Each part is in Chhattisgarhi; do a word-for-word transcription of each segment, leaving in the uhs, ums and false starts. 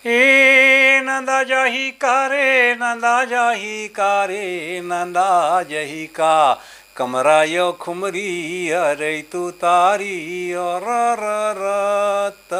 ए नंदा जाही का रे, नंदा जाही का रे, नंदा जाही का? कमरा यो खुमरी अरे तू तारी और र, र, त,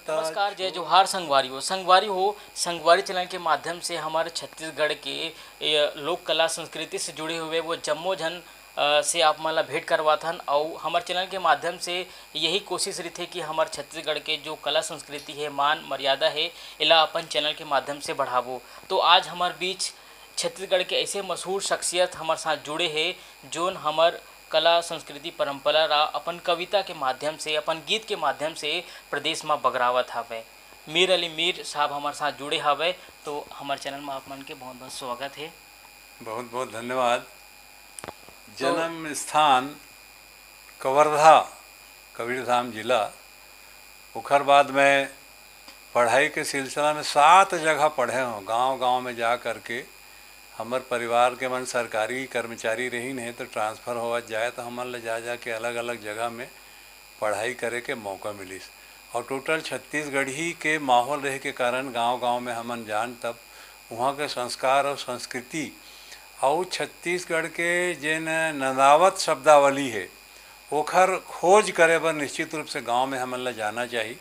त, नमस्कार, जय जोहार संगवारी हो। संगवारी हो, संगवारी चैनल के माध्यम से हमर छत्तीसगढ़ के ये लोक कला संस्कृति से जुड़े हुए वो जम्मो झन अ, से आप मन ला भेंट करवाथन। अउ हमर चैनल के माध्यम से यही कोशिश रहिथे कि हमर छत्तीसगढ़ के जो कला संस्कृति हे, मान मर्यादा हे, एला अपन चैनल के माध्यम से बढ़ाबो। तो आज हमर बीच छत्तीसगढ़ के ऐसे मशहूर शख्सियत हमर साथ जुड़े हे, जोन हमर कला संस्कृति परंपरा ला अपन कविता के माध्यम से, अपन गीत के माध्यम से प्रदेश म बगरावत हवय। मीर अली मीर साहब हमर साथ जुड़े हवय, तो हमर चैनल म आप मन के बहुत-बहुत स्वागत हे। बहुत-बहुत धन्यवाद। तो जन्म स्थान कवर्धा, कबीरधाम जिला। ओखर बाद मैं पढ़ाई के सिलसिला में सात जगह पढ़े हूँ, गांव-गांव में जा करके। हमर परिवार के मन सरकारी कर्मचारी रहिन हे, तो ट्रांसफर होवत जाए, तो हमन ल जा जा के अलग-अलग जगह में पढ़ाई करे के मौका मिलिस। और टोटल छत्तीसगढ़ी के माहौल रहे के कारण गांव-गांव में हमन जान तब उहाँ के संस्कार और संस्कृति और छत्तीसगढ़ के जेन नंदावत शब्दावली हे, ओखर खोज करे बर निश्चित रूप से गांव में हमन ला जाना चाही।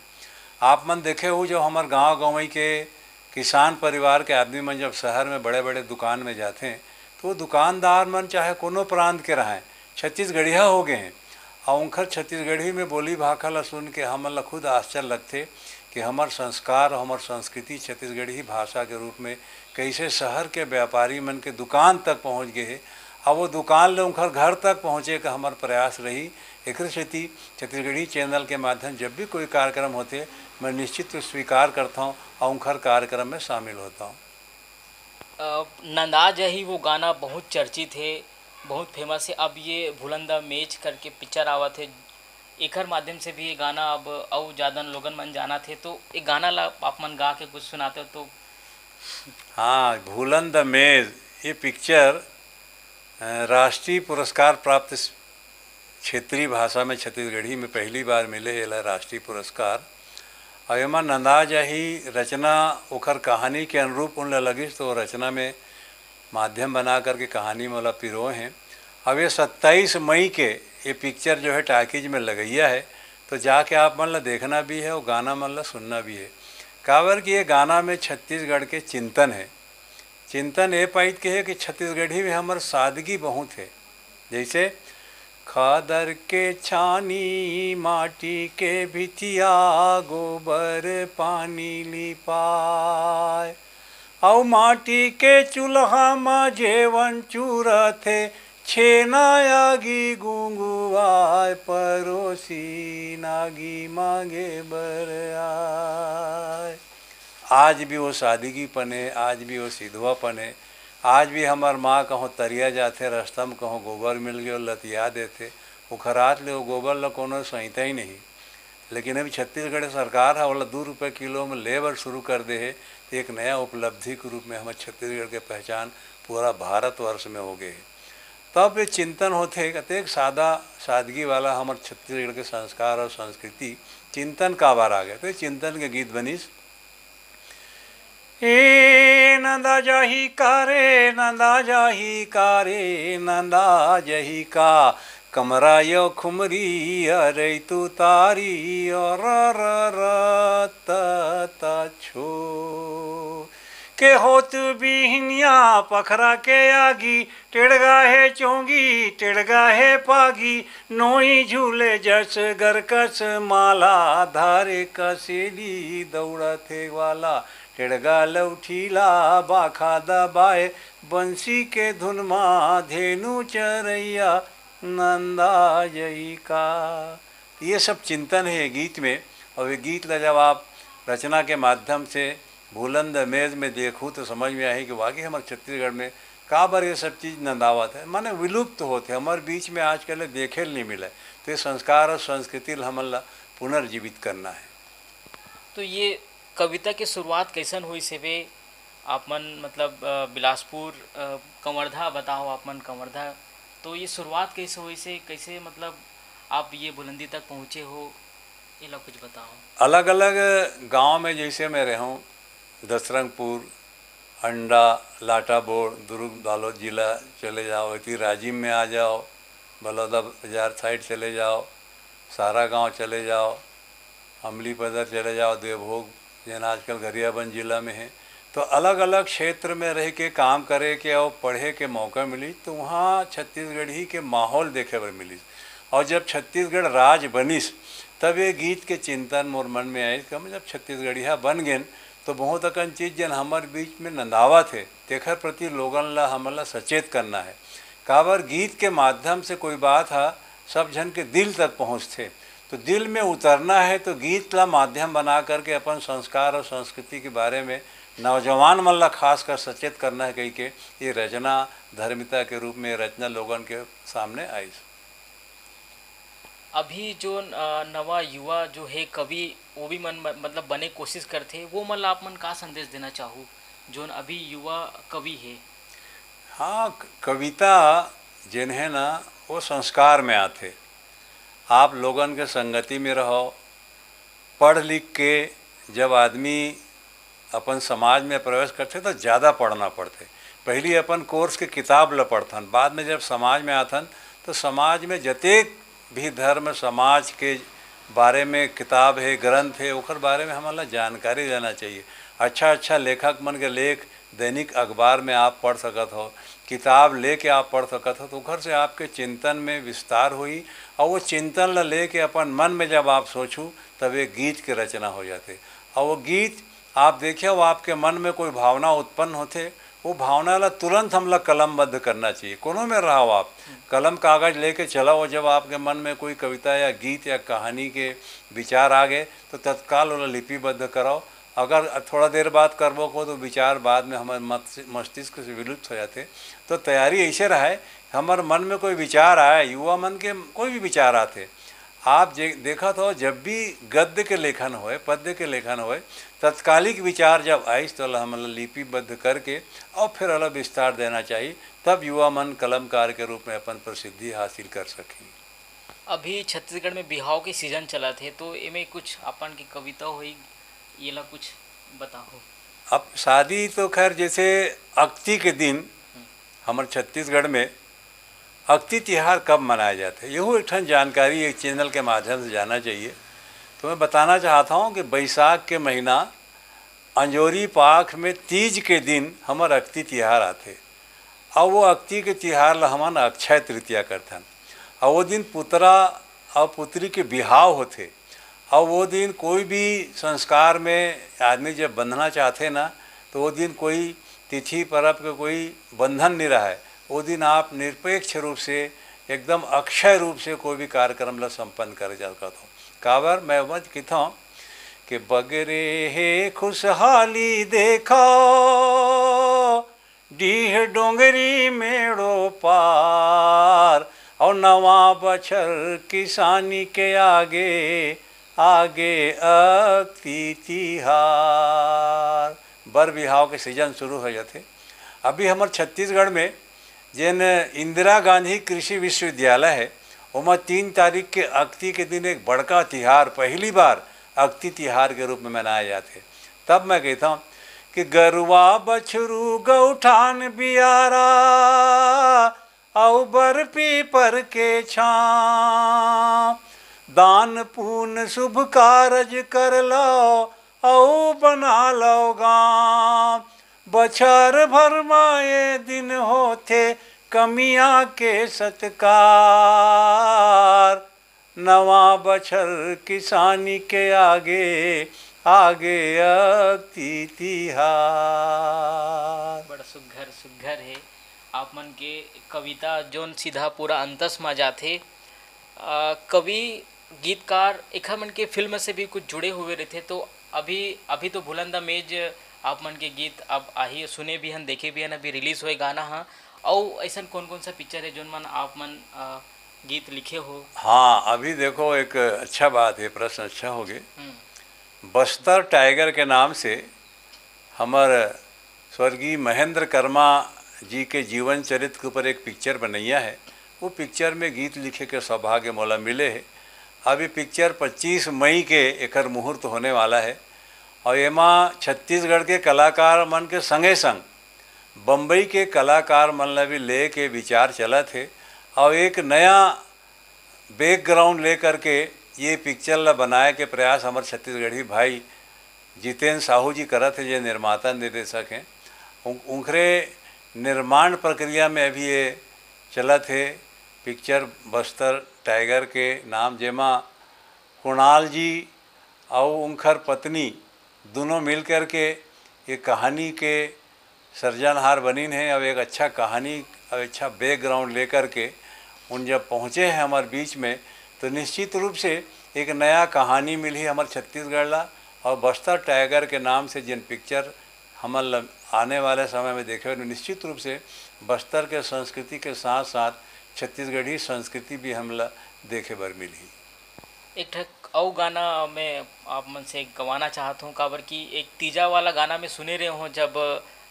आप मन देखे हो, जो हमर गांव गंवई के किसान परिवार के आदमी मन जब शहर में बड़े-बड़े दुकान में जाथे, तो वो दुकानदार मन चाहे कोनो प्रांत के रहें, छत्तीसगढ़िया हो गए हैं। और उनकर छत्तीसगढ़ी में बोली भाखा ला सुन के हमन ला खुद आश्चर्य लगथे कि हमर संस्कार और हमर संस्कृति छत्तीसगढ़ी भाषा के रूप में कैसे शहर के व्यापारी मन के दुकान तक पहुंच गए हे। अब वो दुकान ले उनकर घर तक पहुंचे का हमर प्रयास रही। एकर सेती छत्तीसगढ़ी चैनल के माध्यम जब भी कोई कार्यक्रम होथे, मैं निश्चित रूप स्वीकार करता हूँ और उनकर कार्यक्रम में शामिल होता हूँ। अ, नंदा जही वो गाना बहुत चर्चित हे, बहुत फेमस हे। अब ये भूलन द मेज करके पिक्चर आवत हे, एकर माध्यम से भी ये गाना अब अउ ज्यादा लोगन मन जानत हे। तो ये गाना ला आप मन गा के कुछ सुनाते हो तो? हाँ, भूलन द मेज, ये पिक्चर, अ, राष्ट्रीय पुरस्कार प्राप्त क्षेत्रीय भाषा में छत्तीसगढ़ी में पहली बार मिले एला राष्ट्रीय पुरस्कार। और एमा नंदा जाही रचना ओखर कहानी के अनुरूप उन ला लगिस, तो रचना में माध्यम बना करके कहानी में ओला पिरोए हैं। अब ये सत्ताईस मई के ये पिक्चर जो है टाकीज में लगैया है, तो जाके आप मन ला देखना भी है और गाना मन ला सुनना भी है। काबर कि ये गाना में छत्तीसगढ़ के चिंतन है। चिंतन ये पाइत के है कि छत्तीसगढ़ी में हमर सादगी बहुत है। जैसे खादर के छानी, माटी के भितिया, गोबर पानी लिपाय, अउ माटी के चूल्हा म जेवन चूरथे, छेना आगी गुंगुवाय, परोसी नागी मांगे बर आय। आज भी वो सादगीपन हे, आज भी वो सिधवापन हे। आज भी हमर माँ कहूँ तरिया जाथे, रस्ता म कहूँ गोबर मिल गे, लतिया देथे। ओखर हाथ ले वो गोबर ल कोनो सइता ही नहीं। लेकिन अभी छत्तीसगढ़ सरकार ह ओला दू रुपये किलो म ले बर शुरू कर दे हे, तो एक नया उपलब्धि के रूप में हमर छत्तीसगढ़ के पहचान पूरा भारतवर्ष में हो गए हे। तब ये चिंतन होथे, कतेक सादा सादगी वाला हमर छत्तीसगढ़ के संस्कार और संस्कृति, चिंतन काबर आ गए, तो ये चिंतन के गीत बनिस। ए नंदा जाही का रे, नंदा जाही का रे, नंदा जाही का? कमरा यो खुमरी अरे तू तारी और र, र, र, त, त, छो। के होत बिहनिया पखरा के आगी, टेड़गा हे चोंगी, टेड़गा हे पागी, नोई झूले जस गरकस माला, धारे कसेली दौड़त हे वाला, टेड़गा लौठीला बाखा दबाए, बंसी के धुन मा धेनु चरैया नंदा जई का। ये सब चिंतन है ये गीत में, और ये गीत ला जब आप रचना के माध्यम से भूलन द मेज में देखू तो समझ में आही कि वाकई हमर छत्तीसगढ़ में काबर ये सब चीज नंदावत है, माने विलुप्त होत है, हमर बीच में आजकल देखे ल नहीं मिले। तो ये संस्कार और संस्कृति ल हमन ला पुनर्जीवित करना है। तो ये कविता के शुरुआत कैसन होइस हेबे? आप मन मतलब, अ, बिलासपुर, अ, कवर्धा बताओ, आप मन कवर्धा, तो ये शुरुआत कैसे होइस हे? कैसे मतलब आप ये बुलंदी तक पहुँचे हो? ये ला कुछ बताओ। अलग-अलग गांव में जैसे मैं रहूं, दसरंगपुर, अंडा, लाटाबोड़, दुर्ग, बालोद जिला चले जाओ, इति राजिम में आ जाओ, बलौदा बाजार साइड चले जाओ, सारा गांव चले जाओ, अमली पदर चले जाओ, देवभोग, जेन आजकल गरियाबंद जिला में है। तो अलग-अलग क्षेत्र में रह के काम करे के और पढ़े के मौका मिली, तो वहाँ छत्तीसगढ़ी के माहौल देखे बर मिली। और जब छत्तीसगढ़ राज बनिस, तब ये गीत के चिंतन मोर मन में आइस कि हम जब छत्तीसगढ़िया बन गेन, तो बहुत अकन चीज जेन हमर बीच में नंदावत हे, तेखर प्रति लोगन ला, हमन ला सचेत करना है। काबर गीत के माध्यम से कोई बात ह सब झन के दिल तक पहुँचथे, तो दिल में उतरना है, तो गीत ला माध्यम बना करके अपन संस्कार और संस्कृति के बारे में नौजवान मन ला खासकर सचेत करना है कहिके ये रचना धर्मिता के रूप में रचना लोगन के सामने आइस। अभी जो, अ, नवा युवा जो हे कवि, वो भी मन म-, मतलब बने कोशिश करथे, वो मन ला आप मन का संदेश देना चाहू, जोन अभी युवा कवि हे? हाँ, क-, कविता जेन हे ना, वो संस्कार में आथे। आप लोगन के संगति में रहो, पढ़ लिख के जब आदमी अपन समाज में प्रवेश करथे, तो ज़्यादा पढ़ना पड़थे। पहिली अपन कोर्स के किताब ल पढ़थन, बाद में जब समाज में आथन, तो समाज में जतेक भी धर्म समाज के बारे में किताब हे, ग्रंथ हे, ओकर बारे में हमन ला जानकारी लेना चाहिए। अच्छा-अच्छा लेखक मन के लेख दैनिक अखबार में आप पढ़ सकत हो, किताब लेके आप पढ़ सकत हो, तो ओकर से आपके चिंतन में विस्तार होई, और वो चिंतन ला लेके अपन मन में जब आप सोचू, तब एक गीत के रचना हो जाथे। और वो गीत आप देखिए, वो आपके मन में कोई भावना उत्पन्न होथे, वो भावना ला तुरंत हमला कलमबद्ध करना चाहिए। कोनो में रहो आप, कलम कागज लेके चलो, और जब आपके मन में कोई कविता या गीत या कहानी के विचार आ गए, तो तत्काल ओला लिपिबद्ध कराओ। अगर थोड़ा देर बाद करबो को, तो विचार बाद में हमर मत-, मस्तिष्क से विलुप्त हो जाथे। तो तैयारी ऐसे रहे, हमर मन में कोई विचार आए, युवा मन के कोई भी विचार आथे, आप जे देखत हो, जब भी गद्य के लेखन होए, पद्य के लेखन होए, तत्कालिक विचार जब आइस, तो ओला हमन ला लिपिबद्ध करके और फिर ओला विस्तार देना चाहिए, तब युवा मन कलमकार के रूप में अपन प्रसिद्धि हासिल कर सकही। अभी छत्तीसगढ़ में बिहाव के सीजन चलत हे, तो एमे कुछ अपन के कविता होई, येला कुछ बताहू। अब शादी तो खैर, जैसे अक्ती के दिन हमर छत्तीसगढ़ में अक्ती तिहार कब मनाए जाथे, यहू एक ठन जानकारी एक चैनल के माध्यम से जानना चाहिए। तो मैं बताना चाहता हूँ कि बैसाख के महीना अंजोरी पाख में तीज के दिन हमर अक्ती तिहार आथे। और वो अक्ती के तिहार ला हमन अक्षय तृतीया करथन। और वो दिन पुतरा और पुत्री के बिहाव होथे। और वो दिन कोई भी संस्कार में आदमी जब बंधना चाहथे ना, तो वो दिन कोई तिथि परब के कोई बंधन नहीं रहे। वो दिन आप निरपेक्ष रूप से, एकदम अक्षय रूप से कोई भी कार्यक्रम ला संपन्न कर सकत हो। काबर मैं ओमन किथों कि बगरे हे खुशहाली देखो, डीह डोंगरी मेड़ो पार, और नवा बछर किसानी के आगे, आगे अक्ती तिहार। बर बिहाव के सीजन शुरू हो जाथे। अभी हमर छत्तीसगढ़ में जेन इंदिरा गांधी कृषि विश्वविद्यालय है, ओमा तीन तारीख के अक्ती के दिन एक बड़का तिहार, पहली बार अक्ती तिहार के रूप में मनाया जाथे। तब मैं कहता हूँ कि गरुआ बछरू गौठान बियारा अउ बर पीपर के छाँव, दान पुन शुभ कारज कर लव अउ बना लव गाँव। बछर भर म ए दिन होथे कमिया के सत्कार। नवा बछर किसानी के आगे, आगे अक्ती तिहार। बड़ा सुघर, सुघर हे। आप मन के कविता जोन सीधा पूरा अंतस म जाथे। अ, कवि, गीतकार, एखर मन के फिल्म से भी कुछ जुड़े हुए रहिथे। तो अभी, अभी तो भूलन दा मेज आप मन के गीत अब आही, सुने भी हन, देखे भी हन, अभी रिलीज होए गाना ह। अउ अइसन कौन-कौन सा पिक्चर हे जोन मन आप मन, अ, गीत लिखे हो? हाँ, अभी देखो, एक अच्छा बात है, प्रश्न अच्छा हो गए। हम्म। बस्तर टाइगर के नाम से हमर स्वर्गीय महेंद्र कर्मा जी के जीवन चरित्र के ऊपर एक पिक्चर बनैया है। वो पिक्चर में गीत लिखे के सौभाग्य मोला मिले है। अब ये पिक्चर पच्चीस मई के एकर मुहूर्त होने वाला है। अउ एमा छत्तीसगढ़ के कलाकार मन के संगे संग बम्बई के कलाकार मन ला भी ले के विचार चलत हे। अउ एक नया बैकग्राउंड लेकर के ये पिक्चर ला बनाए के प्रयास हमर छत्तीसगढ़ी भाई जितेन साहू जी करत हे, जे निर्माता निर्देशक हैं। उन-, उनखरे निर्माण प्रक्रिया में अभी ये चलत हे पिक्चर बस्तर टाइगर के नाम, जेमा कुणाल जी अउ उनखर पत्नी दोनों मिल कर के ये कहानी के सर्जनहार बनिन हे। अउ एक अच्छा कहानी अउ अच्छा बैकग्राउंड लेकर के उन जब पहुँचे हैं हमारे बीच में, तो निश्चित रूप से एक नया कहानी मिली हमारे छत्तीसगढ़ ला। और बस्तर टाइगर के नाम से जिन पिक्चर हमन ल आने वाले समय में देखे, निश्चित रूप से बस्तर के संस्कृति के साथ साथ छत्तीसगढ़ी संस्कृति भी हमला देखे बर मिलही। एक ठक अउ गाना मैं आप मन से गवाना चाहत हूँ, काबर कि एक तीजा वाला गाना मैं सुने रहे हूँ, जब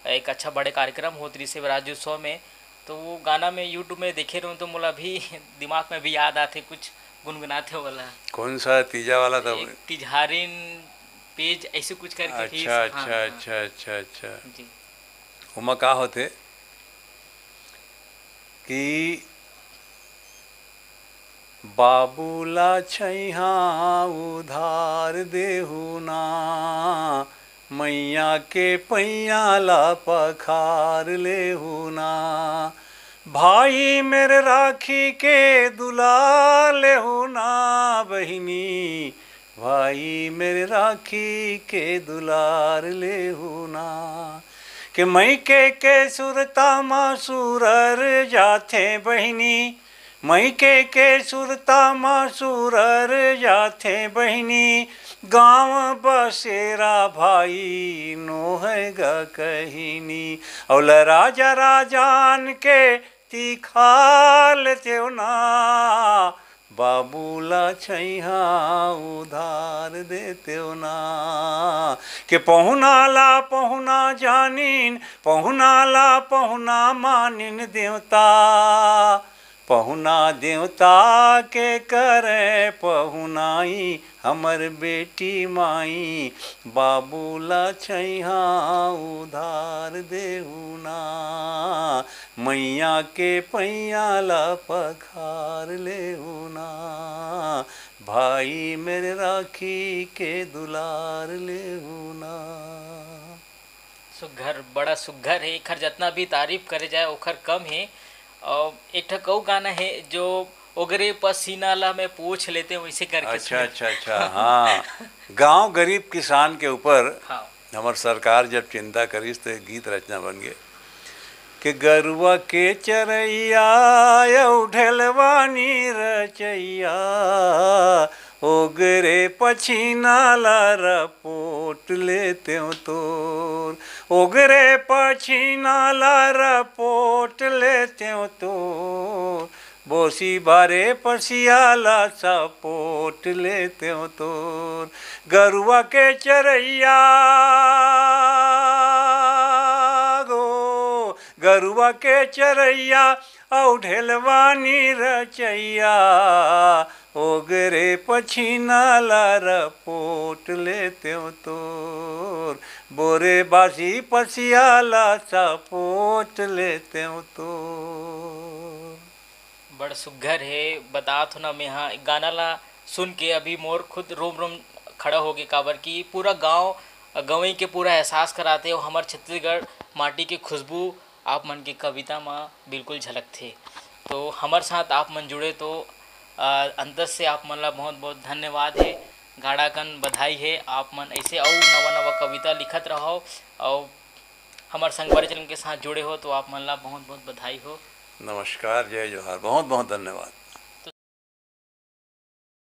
एक अच्छा बड़े कार्यक्रम होत रहिस हे राज्योत्सव में, तो वो गाना मैं YouTube में देखे रहूँ, तो मोला अभी दिमाग में भी याद आथे, कुछ गुनगुनाथे वाला। कौन सा तीजा वाला था? एक तिजहारिन पेज ऐसे कुछ करके थी। अच्छा, अच्छा, अच्छा, अच्छा, अच्छा। जी। ओमा का होथे कि बाबू ला छैहा उधार देहू ना, मैया के पैया ला पखार लेहू ना, भाई मेरे राखी के दुलार लेहू ना, बहिनी भाई मेरे राखी के दुलार लेहू ना। के मइके के सुरता मा सुरर जाथे बहिनी, मइके के सुरता मा सुरर जाथे बहिनी, गाँव बसेरा भाई नोहय ग कहिनी। अउ ल राजा राजान के तिखाल तेवना, बाबू ला छैहा उधार दे तेवना। के पहुना ला पहुना जानिन, पहुना ला पहुना मानिन देवता, पहुना देवता के करे पहुनाई, हमर बेटी माई, बाबू ला छैहा उधार देहू ना, मैया के पैया ला पखार लेहू ना, भाई मेरे राखी के दुलार लेहू ना। सुघर, बड़ा सुघर हे। एखर जतना भी तारीफ करे जाए ओखर कम हे। और एक ठक अउ गाना हे जो ओगरे पसीना ला मैं पोछ लेते हूँ, वैसे करके अच्छा, सुने। अच्छा, अच्छा, हाँ। गांव गरीब किसान के ऊपर हाँ। हमर सरकार जब चिंता करिस तो एक गीत रचना बन गए कि गरुआ के चरैया अउ ढेलवानी रचैया, ओगरे पछीना ला रपोट लेतेव तोर, ओगरे पछीना ला रपोट लेतेव तोर, बोसी बारे पसिया ला सपोट लेतेव तोर। गरुआ के चरैया गो, गरुआ के चरैया अउ ढेलवानी रचैया, ओगरे पछीना ला रपोट लेतेव तोर, बोरे बासी पसिया ला सपोट लेतेव तोर। बड़ सुघर हे। बतात हो ना, मेहा गाना ला सुन के अभी मोर खुद रोम रोम खड़ा हो गे, काबर कि पूरा गांव गंवई के पूरा एहसास कराते हो। हमर छत्तीसगढ़ माटी के खुशबू आप मन के कविता म बिल्कुल झलकथे। तो हमर साथ आप मन जुड़े तो, अ, अंदर से आप मन ला बहुत बहुत धन्यवाद हे, गाड़ा कन बधाई हे। आप मन ऐसे अउ नवा नवा कविता लिखत रहो, अउ हमर संगवारी चैनल के साथ जुड़े हो तो आप मन ला बहुत बहुत बधाई हो। नमस्कार, जय जोहार, बहुत बहुत धन्यवाद।